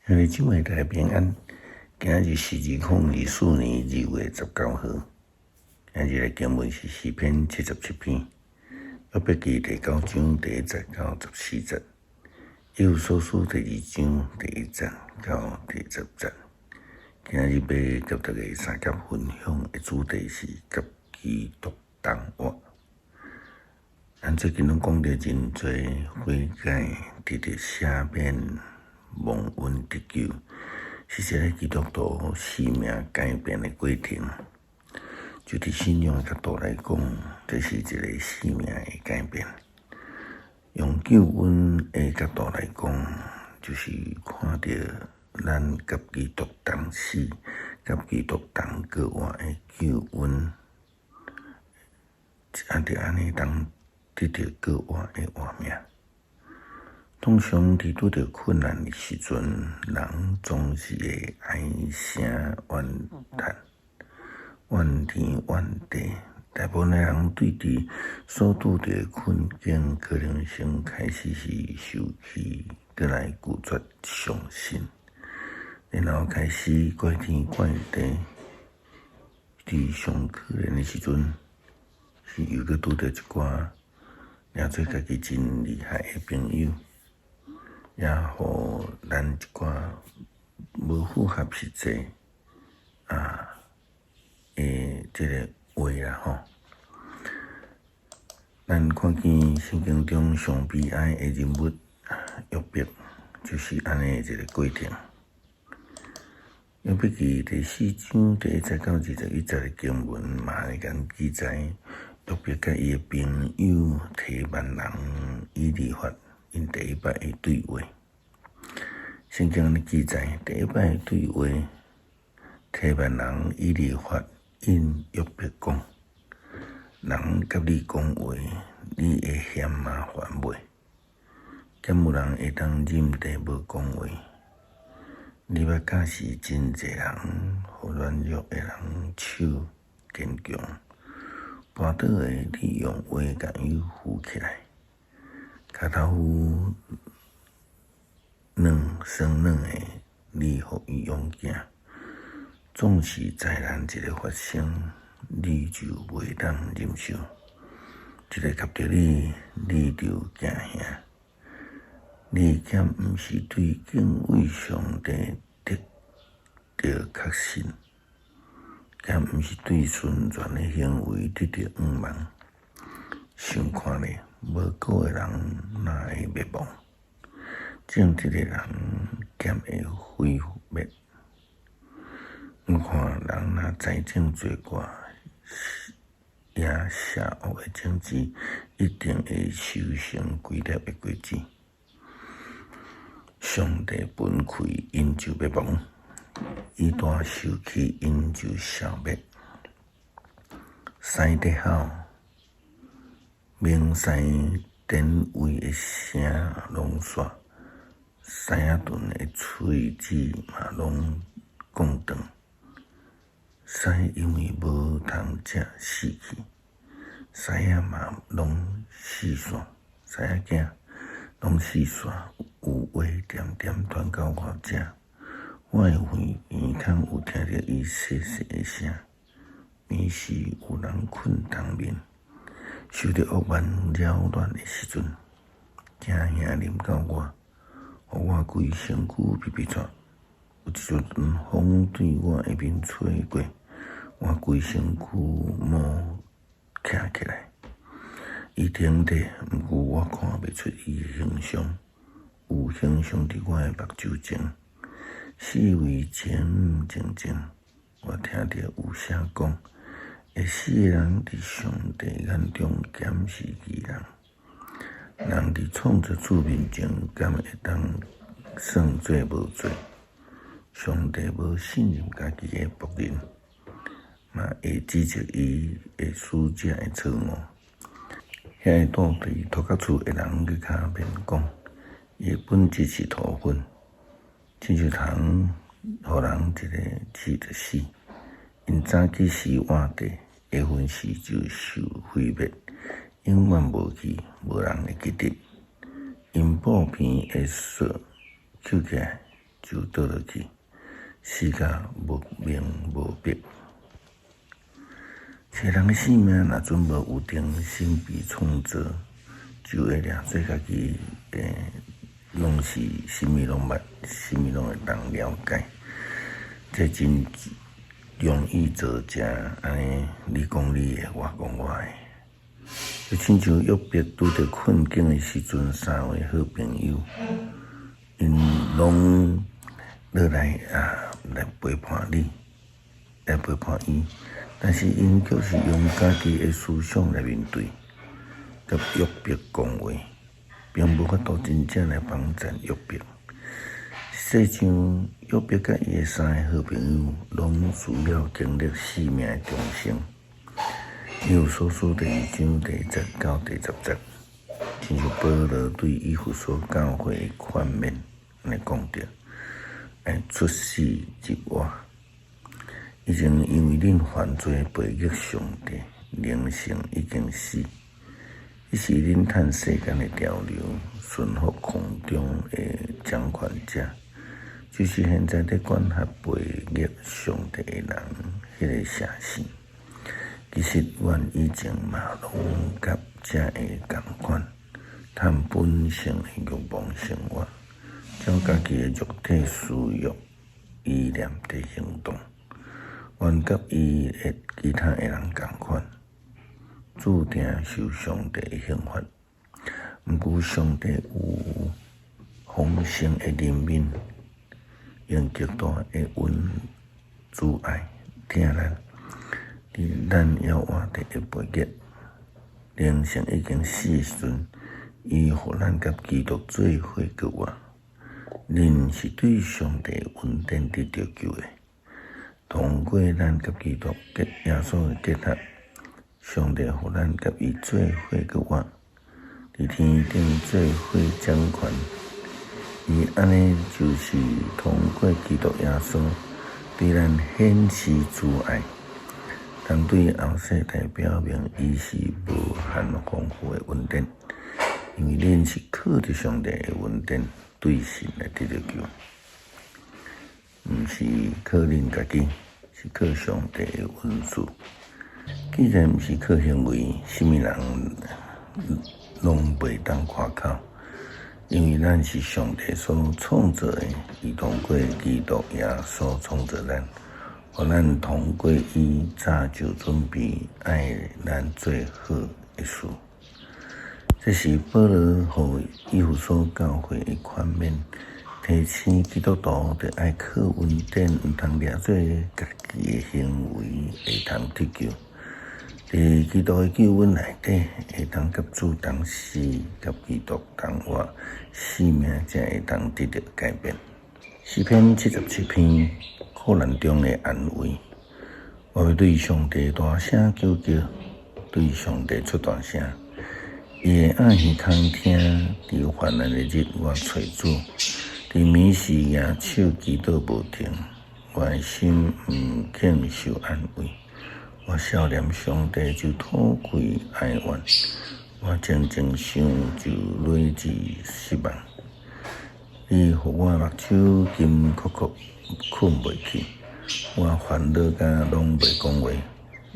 兄弟姊妹大家平安，今日是2024年2月19號。今日的經文是詩篇77篇，約伯記第九章第一節到14節，以弗所書第二章第一節到第10節。今日欲佮大家相佮分享的主題是佮基督同活。咱最近攏講著真濟悔改，得著赦免、蒙恩得救，是一個基督徒生命改變的過程。就佇信仰的角度來講，這是一個生命的改變。用救恩的角度來講，就是看著咱佮基督同死、佮基督同過活的救恩，啊，著按呢當得著過活的活命。通常佇拄著困難的時陣，人總是會唉聲怨嘆、怨天怨地。大部分的人對佇所拄著的困境，可能先開始是受氣，閣來拒絕相信，然後開始怪天怪地。佇上可憐的時陣，是又閣拄著一寡掠做家己真厲害的朋友，也予咱一寡無符合實際啊的這个話啦吼。咱看見聖經中上悲哀的人物約伯，就是按呢一个過程。約伯記第四章第一節到21節的經文嘛會共記載，約伯佮伊的朋友提幔人以利法，𪜶第一擺的對話。聖經按呢記載，第一擺的對話，提幔人以利法應約伯講：人佮你講話，你會嫌麻煩袂？敢有人會當忍地無講話？你捌教示真濟人，予軟弱的人手堅強，跋倒的你用話共伊扶起來，跤頭軟酸軟的你予伊勇敢。總是災難一个發生，你就袂當忍受；一个及著你，你就驚嚇。你敢毋是對敬畏上帝得著確信？敢毋是對純全的行為得著向望？想看咧，無辜的人哪會滅亡？正直的人敢會毀滅？我看人若栽種罪過，也邪惡的種子，一定會收成虧裂的果子。上帝分開，𪜶就滅亡；伊大受氣，𪜶就消滅。獅佇吼，明獅典韦的聲攏煞，獅仔坉的喙齒嘛攏摃斷。獅因為無通食死去，獅仔嘛攏四散，獅仔囝攏四散，有話恬恬傳到我遮，我的耳耳孔有聽著伊細細的聲，暝時有人睏東面，受著惡蠻擾亂的時陣，驚嚇臨到我，予我規身軀皮皮掣。有一陣風對我的面吹過，我規身軀毛徛起來。伊停佇，毋過我看袂出伊的形象，有形象佇我的目睭前。四圍靜靜靜，我聽著有聲講：會死的人佇上帝眼中敢是義人？人佇創造主面前，敢會當算做無罪？上帝無信任家己的僕人，嘛會指責伊的使者的錯誤。遐个住佇塗角厝的人閣較免講，伊的本質是塗粉，親像蟲予人一个刺就死。𪜶早起時活著，下昏時就受毀滅，永遠無去，無人會記得。𪜶布片的索搝起來，就倒落去，死甲無明無白。一個人的性命若準無有重新被創造，就會掠做家己攏是啥物攏捌，啥物攏會當了解，這真容易造成按呢，你講你的，我講我的。就親像約伯拄著困境的時陣，三位好朋友，𪜶攏落來啊來陪伴你，來陪伴伊，但是𪜶卻是用家己的思想來面對，佮約伯講話，並無法度真正來幫贊約伯。實際上，約伯佮伊的三个好朋友，攏需要經歷生命的重生。以弗所書第二章第一節到第十節，親像保羅對以弗所教會的勸勉，按呢講著，愛出死入活。以前因為恁犯罪背逆上帝，靈性已經死。彼時恁趁世間的潮流，順服空中的掌權者，就是現在佇管轄背逆上帝的人，彼个邪神。其實阮以前嘛攏佮這个仝款，趁本性的欲望生活，照家己的肉體私欲意念佇行動，原佮伊的其他的人仝款，注定受上帝的刑罰。毋過上帝有豐盛的憐憫，用極大的恩慈愛疼咱。佇咱猶活佇會背逆，靈性已經死的時陣，伊予咱佮基督做伙閣活。恁是對上帝的恩典得著救的。通過咱佮基督結耶穌的結合，上帝予咱佮伊做伙閣活，佇天頂做伙掌權。伊按呢就是通過基督耶穌對咱顯示慈愛。通對後世代表明，伊是無限豐富的恩典，因為恁是靠著上帝的恩典對信來得著救，毋是靠恁家己，是靠上帝的恩賜。既然毋是靠行為，啥物人攏袂當誇口，因為咱是上帝所創造的，伊通過基督耶穌創造咱。予咱通過伊早就準備愛咱做好的事。這是保羅予以弗所教會的勸勉，提醒基督徒著愛靠恩典，毋通掠做家己的行為會通得救。佇基督的救恩內底，會當佮主同死，佮基督同活，生命才會當得著改變。詩篇77篇，苦難中的安慰。我欲對上帝大聲求叫，對上帝出大聲。伊會掩耳空聽，佇患難的日，我揣主。佇暝時舉手祈禱無停，我的心毋肯受安慰。我數念上帝就吐氣哀怨，我靜靜想就累至失望。你予我目睭金硞硞，睏袂去，我煩惱甲攏袂講話。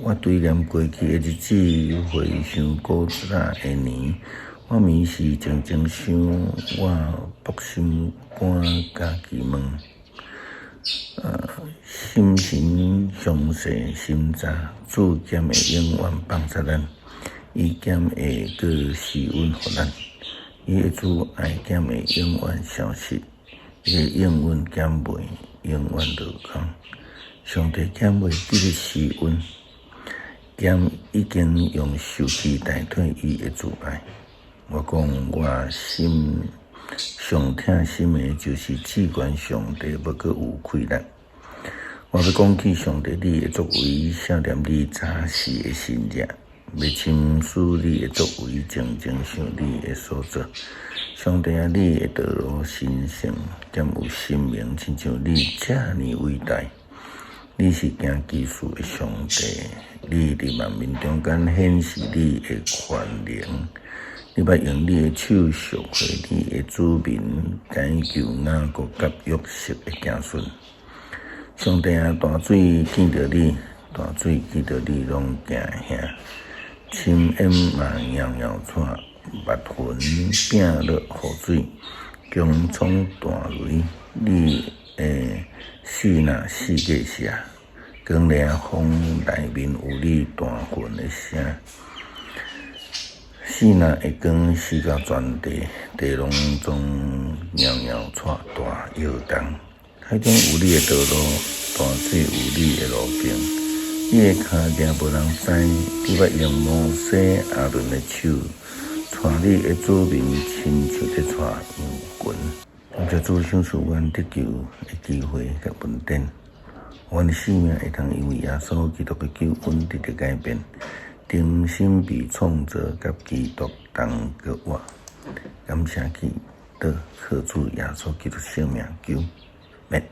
我追念過去的日子，回想古早的年。我暝時靜靜想，我縛心肝家己問。心神詳細審查，主敢會永遠放殺咱？伊敢會閣施恩予咱？伊的慈愛敢會永遠消失？伊的應允敢袂永遠落空？上帝敢袂記得施恩？敢已經用受氣代替伊的慈愛？我講我心上疼心的，就是至懸上帝欲閣有氣力。我欲講起上帝你的作為，數念你早時的神跡，欲深思你的作為，靜靜想你的所作。上帝啊，你的道路神聖，兼有生命，親像你遮爾偉大。你是行奇事的上帝，你佇萬民中間顯示你的權能。你捌用你的手贖回你的子民，解救雅各佮約瑟的子孫。上帝啊，大水見著你，大水見著你攏驚嚇，深淵嘛搖搖掣，密雲摒落雨水，穹蒼大雷，你的死若四界射，狂烈風內面有你大雲的聲。死若的光射到全地，地攏總搖搖掣，大搖動。海中有你的道路，大水有你的路徑。你的跤行無人知，你捌用摩西、亞倫的手，帶你的子民，親像咧帶羊群。感謝主賞賜阮得救的機會佮恩典，阮的生命會當因為耶穌基督的救恩得著改變，重新被創造，佮基督同閣活。感謝基督，靠主耶穌基督聖名求，免。